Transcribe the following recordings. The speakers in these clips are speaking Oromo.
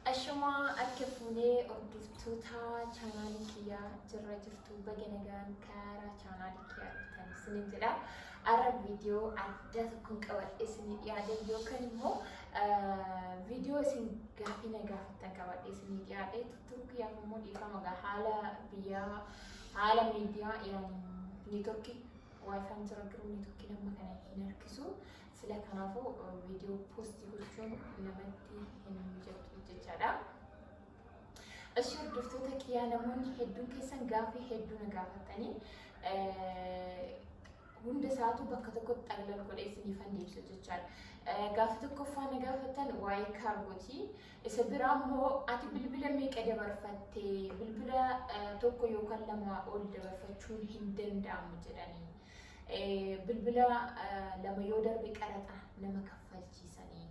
Ashamaa akka fuunee hordoftoota chaanaalii kiyyaa jirra jirtu, baga nagaan karaa chaanaalii kiyyaa dhuftan isiniin jedha. Har'a viidiyoo adda tokkoon qabadhe isinii dhiyaade, yookaan immoo viidiyoo isin gaafii na gaafattan qabadhe isinii dhiyaadhe. Tutturuu kiyyaaf immoo dhiifama gaa, haala biyyaa, haala miidiyaa, yaani neetworkii waayifaan jira, garuu neetworkiin amma kana hin harkisu. Sila kanaafuu viidiyoo poostii gochuun namatti hin mijatu jechaadha. Ishi hordoftoota kiyyaa, namoonni hedduun keessan gaafii hedduu na gaafattanii, hunda isaatu bakka tokkotti xaglal godhee isiniifan deebisa jechaadha. Gaafii tokkoffaa na gaafattan waa'ee kaargooti. Isa biraa immoo ati bilbila meeqa dabarfattee, bilbila tokko yookaan lama ol dabarfachuun hin danda'amu jedhanii. Bilbila lama yoo darbe qaraxa nama kaffalchiisanii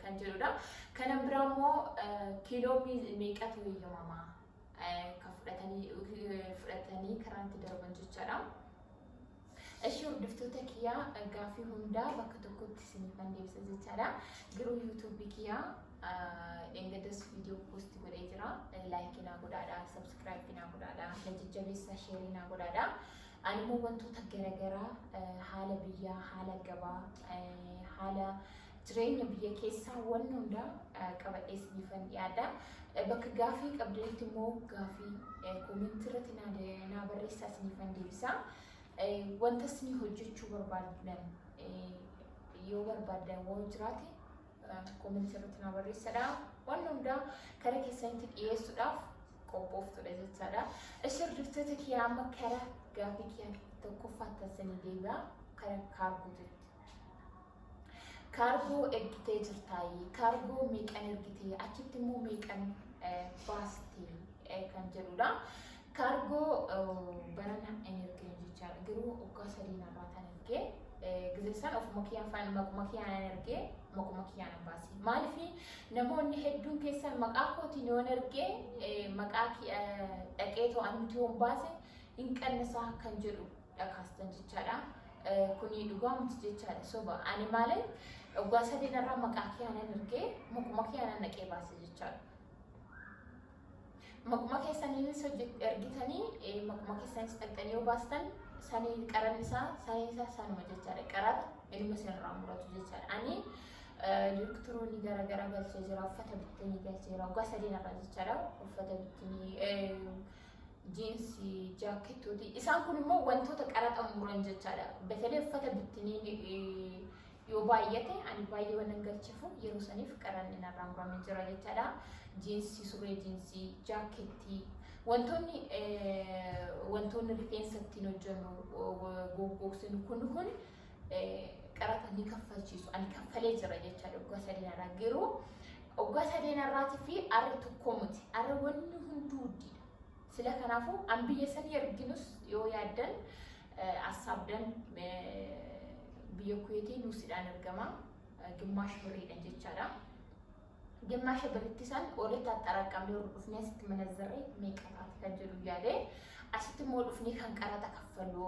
kan jedhudha. Kanan biraa immoo kiiloo meeqatu eeyyamamaa kan fudhatanii karaa itti darban jechaadha. Ishii hordoftoota kiyyaa, gaaffii hundaa bakka tokkotti isiniifan deebisa jechaadha. Garuu yuutuubii kiyyaa dheengaddas viidiyoo post godhee jira. Like naa godhaadha, subscribe naa godhaadha, na jajjabeessaa, share naa godhaadha. Ani immoo wantoota garaagaraa, haala biyyaa, haala gabaa, haala jireenya biyya keessaa, wanni hundaa qabadhee isiniifan dhiyaadha. Bakka gaafii qabdanitti immoo gaafii koomentii irratti naa barreessaa, isiniifan deebisa. Wanta isinii hojjechuu barbaaddan yoo barbaaddan waan jiraate koomentii irratti naa barreessadha. Wanni hundaa kara keessanitti dhiyeessuudhaaf qophooftudha jechaadha. Ishi hordoftoota kiyyaa, amma kara gaafii kiyyaa tokkoffaatti isinii deebi'a, kara kaargootitti. Kaargoo ergitee jirtaayi? Kaargoo meeqan ergitee? Achitti immoo meeqan baastee kan jedhudha. Kaargoo barana hin ergine jechaadha. Garuu waggaa 3 irraa kan ergee gizee san ofuma kiyyaan faana maquma kiyyaan ergee, maquma kiyyaan baase. Maaliif namoonni hedduun keessan maqaa kootiin yoon ergee, maqaa dhaqee to'annuti yoon baase hin qannisaa kan jedhu dhakaastan jechaadha. Kuni dhugaa miti jechaadha, soba. Ani maaliif waggaa 3 irraa maqaa kiyyaan ergee, maquma kiyyaan dhaqee baase jechaadha. Maquma keessaniinis ergitanii, maquma keessanis dhaqxanii yoo baastan, sanii qaranni isaa sanii isaa sanuma jechaadha. Qaraxa inuma isinirraa muratu jechaadha. Ani elektiroonii garaagaraa galchee jira, uffata bittinii galchee jira, waggaa 3 irraa jechaadha. Uffata bittinii, jiinsii, jaakettooti. Isaan kun immoo wantoota qaraxa muran jechaadha. Betelee uffata bittinii yoo baay'ate, ani baay'ee waan galcheefu yeroo saniif qaranni narraa muramee jira jechaadha. Jiinsii, surree jiinsii, jaakettii, wantoonni rifeensa ittiin hojjennu, goggoogsinu kun kun qaraxa ni kaffalchiisu. Ani kaffalee jira jechaadha waggaa 3 irraa. Garuu waggaa 3 irraatii fi arri tokko miti. Arri wanni hunduu guddiidha. Sila kanaafuu an biyya sanii erginus yoo yaaddan assaabdan, biyya Kuweetii nuusidhaan ergama. Gimmaasha birriidhaan jechaadha. Gimmaasha birritti san walitti axxaraqqamnee warra dhufnee asitti manazzarree meeqa taate kan jedhu yaade, asitti immoo dhufnee kan qaraxa kaffallu,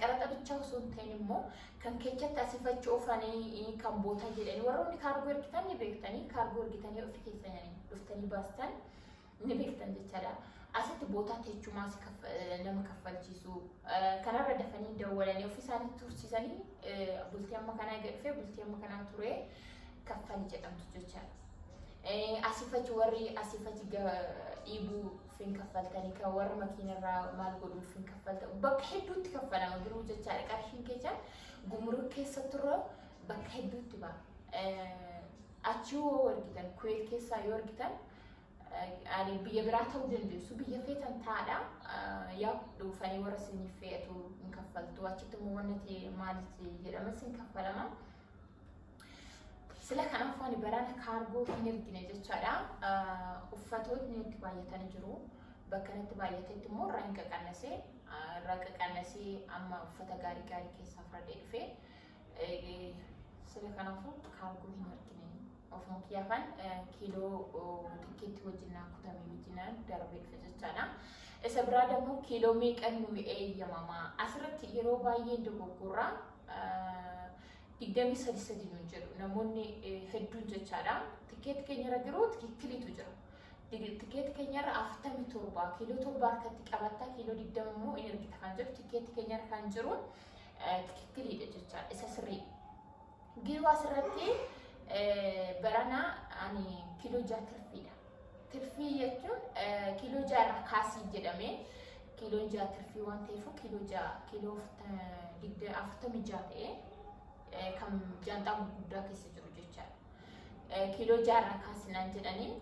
qaraxa bichaa osoo hin ta'in immoo kan keechatti asifachi oofanii kan bootaa jedhanii, warroonni kaargoo ergitan ni beektanii, kaargoo ergitanii ofii keessanii dhuftanii baastan ni beektan jechaadha. Asitti bootaa teechumaas nama kaffalchiisu. Kanarra dafanii dawwalanii ofii isaanii tursiisanii, bultii amma kanaa eega dhufee, bultii amma kanaa ture, kaffali jedhamtu jechaadha. Asiifachi warri asiifachi dhiibuu fin kaffaltanii, kan warra makiinarraa maal godhuuf fin kaffaltan, bakka hedduutti kaffalama giruu jechaadha. Qarshiin keessa gumruk keessa turre bakka hedduutti ba'a. Achi yoo argitan, Kuweet keessaa yoo argitan, ani biyya biraa ta'uu dandeessu, biyya feetan taadha. Yaa dhufanii warra isiniif fe'atu hin kaffaltu. Achitti immoo wanni ta'e maalitti jedhama isin kaffalama. Sila kanaaf ani barana kaargoo hin ergine jechaadha. Uffatootni itti baay'atanii jiru. Bakka natti baay'atetti immoo irraa hin qaqannasee, irraa qaqannasee amma uffata gaarii gaarii keessaa fudhadhee dhufee. Sila kanaafuu kaargoo hin ergine. Ofuma kiyyaafan kiiloo tikkeetti wajjin naa kutame wajjin darbee dhufe jechaadha. Isa biraa immoo kiiloo meeqan nu eeyyamamaa? Asirratti yeroo baay'ee dogoggorraa. 23 sadi nuun jedhu namoonni hedduun jechaadha. Tikeetti keenyarra garuu tikikkiliitu jira. Tikeetti keenyarra 47 kiiloo 7 harkatti qabattaa, kiiloo 20 immoo in ergita kan jedhu tikeetti keenyarra kan jiru tikikkiliidha jechaadha. Isa sirrii. Garuu asirratti barana ani kiiloo 6 tirfiidha. Tirfii jechuun kiiloo 6 irraa kaasii jedhamee, kiiloon 6 tirfii waan ta'eef, kiiloo 6, kiiloo 46 ta'ee kan jaanxaa gurguddaa keessa jiru jechaadha. Kiiloo 6 irraa kaasinaan jedhanii,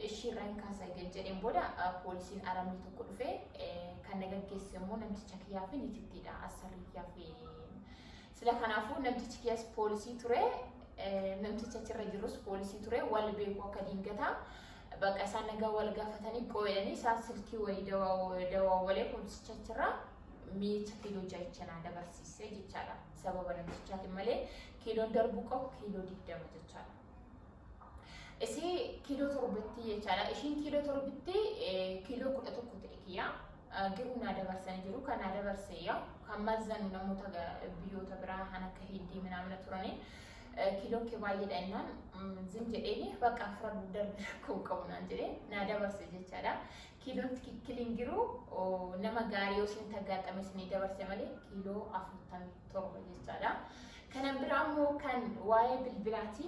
ishii irraa hin kaasa jedheen booda poolisiin aramni tokko dhufee kan na gaggeesse immoo namticha kiyyaa fi nitittiidha. Asarrii kiyyaa fi sila kanaafuu namtichi kiyyaas poolisii ture, namticha achirra jirus poolisii ture, wal beeku akka diingataa. Bakka isaan nagaa wal gaafatanii qoo'edhanii isaan silkii walii dawaawwalee poolisicha achirraa miicha kiiloo ja'icha naa dabarsiisee jechaadha. Sababa namtichaatiin malee kiiloon darbuu qabu kiiloo 20 jechaadha. Isii kiiloo torbatti jechaadha. Ishiin kiiloo torbatti kiiloo 11 ta'e kiyya. Garuu naa dabarsanii jiru. Kan naa dabarse yaa kan mazzanu namoota biyyoota biraa kan akka Hindii minaamina turanii, kiiloon kee baay'eedha jennaan zim jedheeni, bakka afran darbe rakkoo hin qabu naan jedhee naa dabarse jechaadha. Kiiloon tikikkiliin jiru nama gaarii yoo isin tagaaxame isinii dabarse malee kiiloo 47 jechaadha. Kanan biraa immoo kan waa'ee bilbilaati.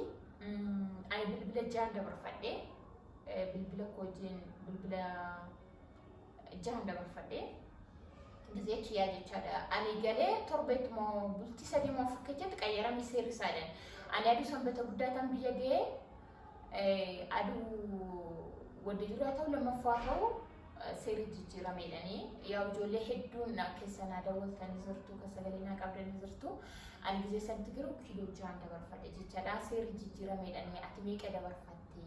Ani bilbila jaan dabarfadhee, bilbila koo wajjin bilbila jahan dabarfadhee gizee kiyyaa jechaadha. Ani galee torbeettuma bultii 3 moo 4 keessatti qayyaramii seerri isaa jedhan. Ani aduu Sanbata guddaa tan biyya ga'ee, aduu wadda jiru ta'u lammaffaa ta'u seerri jijjiirameedhanii. Yaa ijoollee hedduun na keessa naa dawwaltanii jirtu, kan sagalee naa qabdanii jirtu. Ani gizee sanatti garuu kiiloo ja'an dabarfadhe jechaadha. Seerri jijjiirameedhanii ati meeqa dabarfatte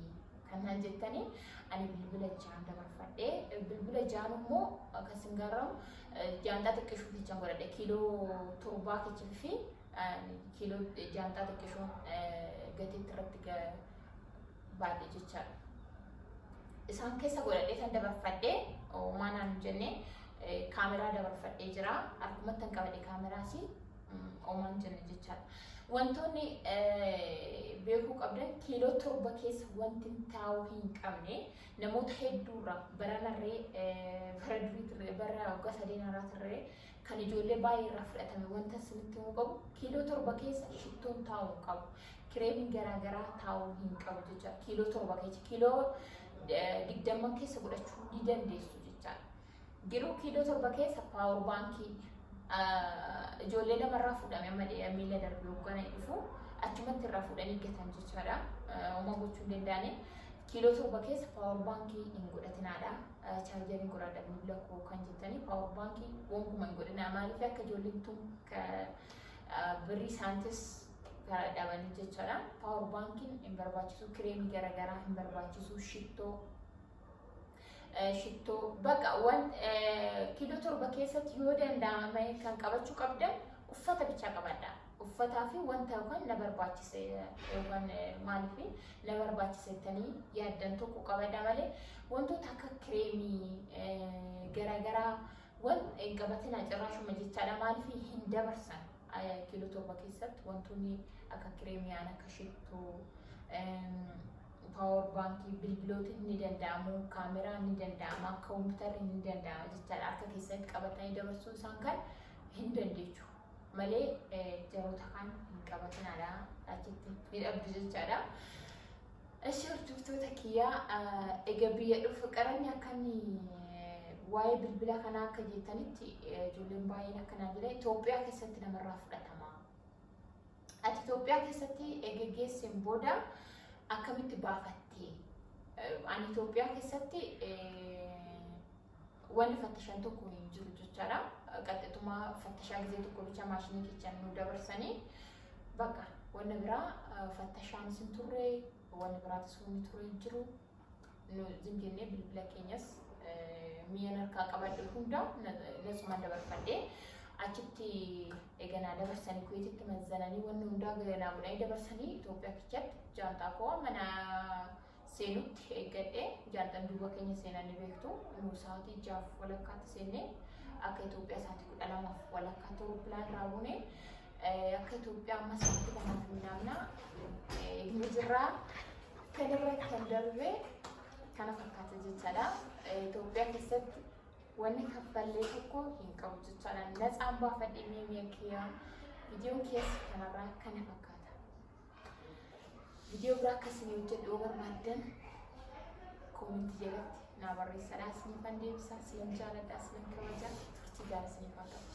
kan naan jettanii, ani bilbila ja'an dabarfadhe. Bilbila ja'an immoo kan isin gaaramu jaanxaa xiqqishuu jechaan godhadhe, kiiloo 7 kecha fi kiiloo jaanxaa xiqqishuun gateetti irratti baadhe jechaadha. Isaan keessa godhadhee kan dabarfadhee homaa naan hin jenne. Kaameraa dabarfadhee jira. Harkumatti kan qabadhe kaameraas homaa hin jenne jechaadha. Wantoonni beekuu qabdan, kiiloo 7 keessa wanti taa'uu hin qabne, namoota hedduurra baranarree, bara duriitirree, bara waggaa sadeen haraatirree kan ijoollee baay'ee irraa fudhatame, wanta isinitti himuu qabu, kiiloo 7 keessa shittoon taa'uu hin qabu. Kireemiin garaagaraa taa'uu hin qabu jechaadha. Kiiloo 7 keessa, kiiloo 20 keessa godhachuu ni dandeessu jechaadha. Garuu kiiloo 7 keessa power baankii ijoollee lamarraa fuudhame amma miila darbe hoggana dhufu achumatti irraa fuudhanii gatan jechaadha. Homaa gochuu hin danda'ani. Kiiloo 7 keessa power baankii hin godhatinaadha. Chaarjarii godhadha bilbila koo kan jettanii power baankii gonkumaa hin godhinaa. Maaliif akka ijoolleen tun birrii isaaniitis karaa dhabanii jechaadha. Power baankiin hin barbaachisu, kireemii garaagaraa hin barbaachisu, shittoo bakka waan kiiloo 7 keessatti yoo danda'ame kan qabachuu qabdan uffata bichaa qabadha. Uffataa fi wanta yookaan na barbaachise yookaan maaliif na barbaachise jettanii yaaddan tokko qabadha malee wantoota akka kireemii garaagaraa wan hin qabatinaa cirraashuma jechaadha. Maaliif hin dabarsan kiiloo 7 keessatti wantoonni akka kireemii, akka shittoo, power baankii, bilbilootiin ni danda'amu, kaameraan ni danda'ama, kompiitarri ni danda'ama jechaadha. Harka keessatti qabatanii dabarsuu isaan kan hin dandeechu malee jaroota kan hin qabatinaadha, achitti ni dhabdu jechaadha. Ishi hordoftoota kiyyaa, egaa biyya dhufu qaranni akkamii waa'ee bilbila kanaa akka jettanitti, ijoolleen baay'een akkanaa jira. Itoophiyaa keessatti namarraa fudhatama. Ati Itoophiyaa keessatti eega geesseen booda akkamitti baafatte? Ani Itoophiyaa keessatti wanni fattashaan tokko hin jiru jechaadha. Qaxxitumaa fattashaa gizee tokko bicha maashinii kichan nu dabarsanii bakka wanni biraa fattashaan sin turre, wanni biraatis wanni ture hin jiru. Nu zim jennee bilbila keenyas mi'a harkaa qabadhe hunda nasumaan dabarfadhee achitti eganaa dabarsanii, Kuweetitti mazzananii wanni hundaa ganaa godhanii dabarsanii, Itoophiyaa kichatti jaanxaa koo mana seenutti eeggadhee, jaanxaan duuba keenya seenan ni beektu. Nu sa'aatii 6:30tti seennee akka Itoophiyaa sa'aatii 12:30tti awurooppilaan irraa buune. Akka Itoophiyaa amma sa'aatii kanaaf hin naamna. Ni jirra. Kanarra kan darbe kana fakkaata jechaadha. Itoophiyaa keessatti wanni kaffallee tokko hin qabu jechaadha. Natsaan baafadhee mi'a kiyyaa viidiyoon keessa kanarraa kana fakkaata. Viidiyoo biraa akkasii hojjedhu yoo barbaaddan koomentii jalatti naa barreessadhaa, isiniifan deebisaa. Isin jaaladha, isin kabajaa, turtii gaarii isiniif haa ta'u.